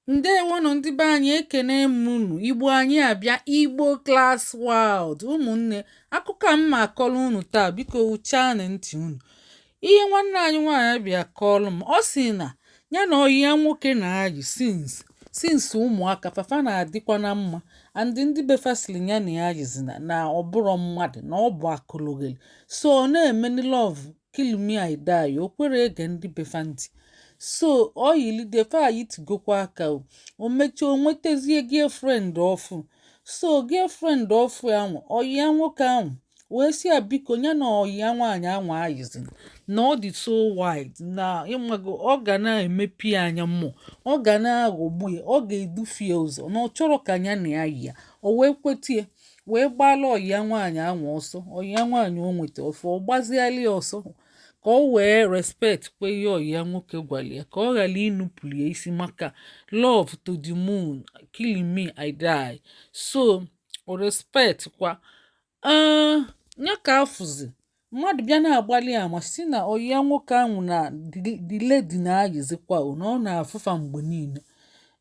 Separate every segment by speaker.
Speaker 1: Ndewonụ ndị be anyị, ekene m unu. Igbo anyị abịa, Igbo Class World. Ụmụnne, akụkọ a mma akọrọ unu taa, biko wuchanụ ntị unu. Ihe nwanne anyị nwaanyị bịa kọọlụ m, ọ sị na ya na ọyị ya nwoke na-ayị since ụmụaka fafa na-adịkwa na mma, and ndị be fa sịrị ya na ya yizina na ọ bụrọ mmadụ, na ọ bụ akụlụgheli. So ọ na-emeni love kill me I die, o kwere ege ndị be fa ntị. So ọ yilide fa ayitigokwa aka, o mechaa o nwetazie girlfriend ọfụ. So girlfriend ọfụ ahụ, ọyị ya nwoke ahụ wee sị ya biko, ya na ọyị ya nwaanyị ahụ ayizina, na ọ dị so wide na ịmago ọ ga na-emepe ya anya mmụọ, ọ ga na-aghọgbu ya, ọ ga-edufe ya ụzọ, na ọ chọrọ ka ya na ya yi ya. O wee kweta ya, wee gbala ọyị ya nwaanyị ahụ ọsọ. Ọyị ya nwaanyị o nweta ọfụ, ọ gbaziala ya ọsọ ka ọ wee respect kwe ihe ọyị ya nwoke gwara ya, ka ọ ghara inupụrụ ya isi, maka love to the moon, kill me I die. So o respect kwa ya ka afụzi mmadụ bịa na-agbalị ama si na ọyị ya nwoke ahụ na the lady na-ayịzikwa, na ọ na-afụfa mgbe niile.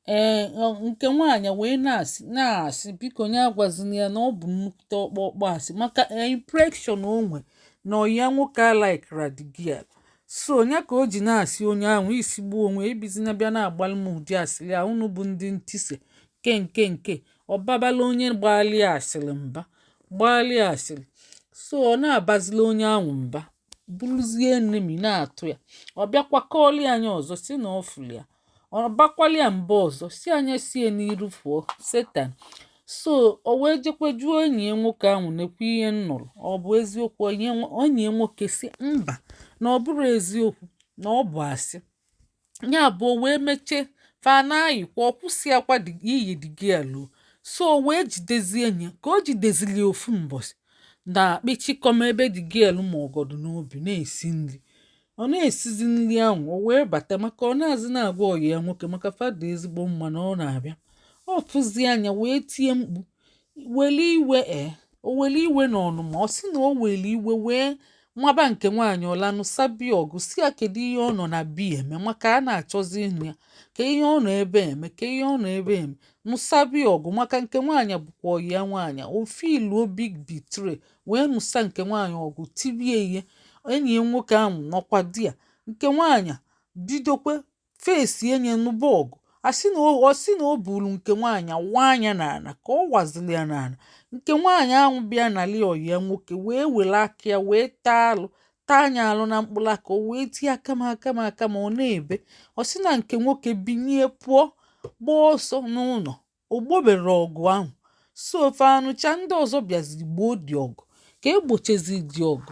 Speaker 1: Ee, nke nwaanyị wee na-asị biko nye agwazina ya na ọ bụ nnukwute ọkpọkpọ asị, maka impression o nwe na ọyị ya nwoke alikera the girl. So ya ka o ji na-asị onye ahụ isi gbuo onwe ebizina bịa na-agbalị m ụdị asịrị a, unu bụ ndị ntịsị nke nke nke ọbabala onye gbalịa asịrị mba, gbalịa asịrị. So ọ na-abazili onye ahụ mba, bụrụzie enemy na-atụ ya. Ọ bịakwa kọọlị anya ọzọ si na ọ fụrụ ya, ọ bakwali ya mba ọzọ si anya sie n'iru fụọ setan. So o wee jekwe jụọ enyi ya nwoke ahụ, nekwa ihe m nụrụ, ọ bụ eziokwu? Enyi ya nwoke si mba, na ọ bụrụ eziokwu, na ọ bụ asị. Ya bụ, o wee mechie fa na-ayịkwa, ọ kwụsịakwa iyi the girl o. So o wee jidezie ya ka o jidezili ya ofu mbọsị na akpịchịkọm ebe the girl ma ọgọdọ n'obi na-esi nri. Ọ na-esizi nri ahụ, o wee bata, maka ọ na-azị na-agwa ọyị ya nwoke maka fada ezigbo mma na ọ na-abịa. Ọ fụzi anya wee tie mkpu were iwe. O were iwe na ọnụma, ọ sị na o were iwe wee maba nke nwaanyị ọlanụ sabia ọgụ, si ya kedu ihe ọ nọ na bi eme, maka a na-achọzi ịnụ ya, ka ihe ọ nọ ebe eme, ka ihe ọ nọ ebe eme, nụsabia ọgụ. Maka nke nwaanyị bụkwa ọyị ya nwaanyị, o feeluo big betray, wee nụsa nke nwaanyị ọgụ, tibie ihe. Enyi ya nwoke ahụ nọkwa di ya. Nke nwaanyị bidokwe fesi enye nụba ọgụ, asị na ọ sị na o buru nke nwaanyị wa anya n'ala. Ka ọ waziri ya n'ala, nke nwaanyị ahụ bịa nali ọyị ya nwoke wee were aka ya wee taa alụ, taa anya alụ na mkpụrụ aka. O wee tie aka m, aka m, aka m, ọ na-ebe. Ọ sị na nke nwoke binye pụọ, gbaa ọsọ n'ụlọ, o gbobere ọgụ ahụ. So ofe anụcha ndị ọzọ bịaziri gboo dị ọgụ, ka egbochezi dị ọgụ,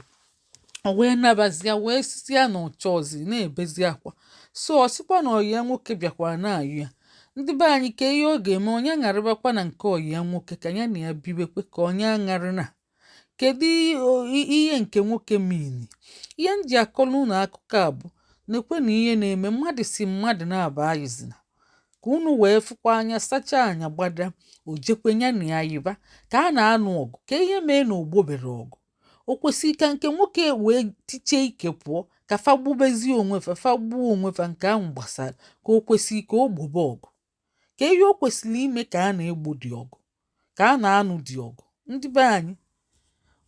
Speaker 1: o wee nabazia, wee sisi ya na ọchọzi na-ebezi akwa. So ọ sịkwa na ọyị ya nwoke bịakwara na-ayụ ya. Ndị be anyị, ka ihe ọ ga-eme? Onye aṅarịbakwa na nke ọyị ya nwoke ka ya na ya bibekwe, ka onye aṅarị na kedu ihe nke nwoke mini? Ihe m ji akọrọ unu akụkọ a bụ nekwe na ihe na-eme mmadụ si mmadụ na-aba ayịzina, ka unu wee fụkwa anya sachaa anya gbada. O jekwe ya na ya yiba ka a na-anụ ọgụ, ka ihe mee na ogbobere ọgụ. O kwesịrị ka nke nwoke wee tichie ike pụọ ka fa gbubezie onwe fa, fa gbuo onwe fa, nke ahụ gbasara, ka o kwesịrị ka o gbobe ọgụ? Ka ihe o kwesịrị ime ka a na-egbo dị ọgụ, ka a na-anụ dị ọgụ? Ndị be anyị,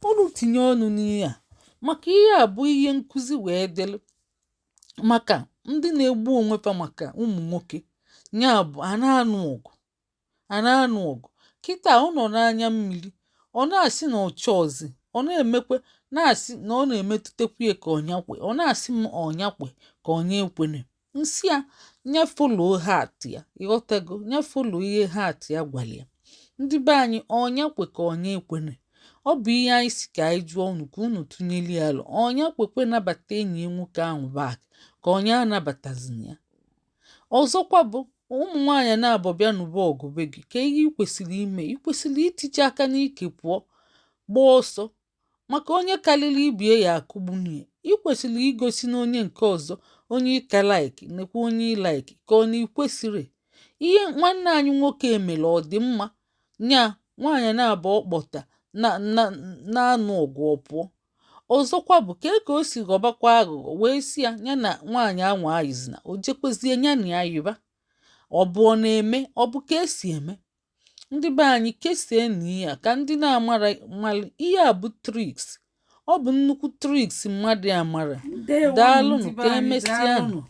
Speaker 1: unu tinye ọnụ n'ihe a, maka ihe a bụ ihe nkụzi wee dịrị maka ndị na-egbu onwe fa maka ụmụ nwoke. Ya bụ, a na-anụ ọgụ, a na-anụ ọgụ kịta, ọ nọ n'anya mmiri, ọ na-asị na ọ chọọzi, ọ na-emekwe na-asị na ọ na-emetụtakwa ya, ka ọnya kwe. Ọ na-asị m ọnya kwe ka ọnya ekwene nsị ya nya follow heart ya, ịghọtago? Nya follow ihe heart ya gwara ya. Ndị be anyị, ọnya kwe ka ọnya ekwene? Ọ bụ ihe anyị si ka anyị jụọ unu, ka unu tụnyere ya alụ. Ọnya kwekwe nabata enyi ya nwoke ahụ back, ka ọnya anabatazina ya? Ọzọkwa bụ, ụmụ nwaanyị na-abọ bịa nụba ọgụ be gị, ka ihe ị kwesịrị ime? Ị kwesịrị itiche aka n'ike pụọ, gbaa ọsọ, maka onye karịrị ibie ya akụgbunye? Ị kwesịrị igosi na onye nke ọzọ, onye ịka like, nekwa onye ị like, ka ọ na ikwesịrị? Ihe nwanne anyị nwoke emere, ọ dị mma? Nya nwaanyị na-abụ ọkpọta na na na-anụ ọgụ, ọ pụọ. Ọzọkwa bụ kee ka o si ghọbakwa aghụghọ wee si ya ya na nwaanyị ahụ ayịzina, o jekwezie ya na ya yiba. Ọ bụ ọ na-eme? Ọ bụ ka esi eme? Ndị be anyị, kesienụ ihe a ka ndị na-amara malụ. Ihe a bụ tricks, ọ bụ nnukwu tricks mmadụ amara.
Speaker 2: Ndewonụ.
Speaker 1: Daalụnụ.
Speaker 2: Ndị be
Speaker 1: Ka
Speaker 2: anyị.
Speaker 1: emesịanụ.
Speaker 2: Daalụnụ.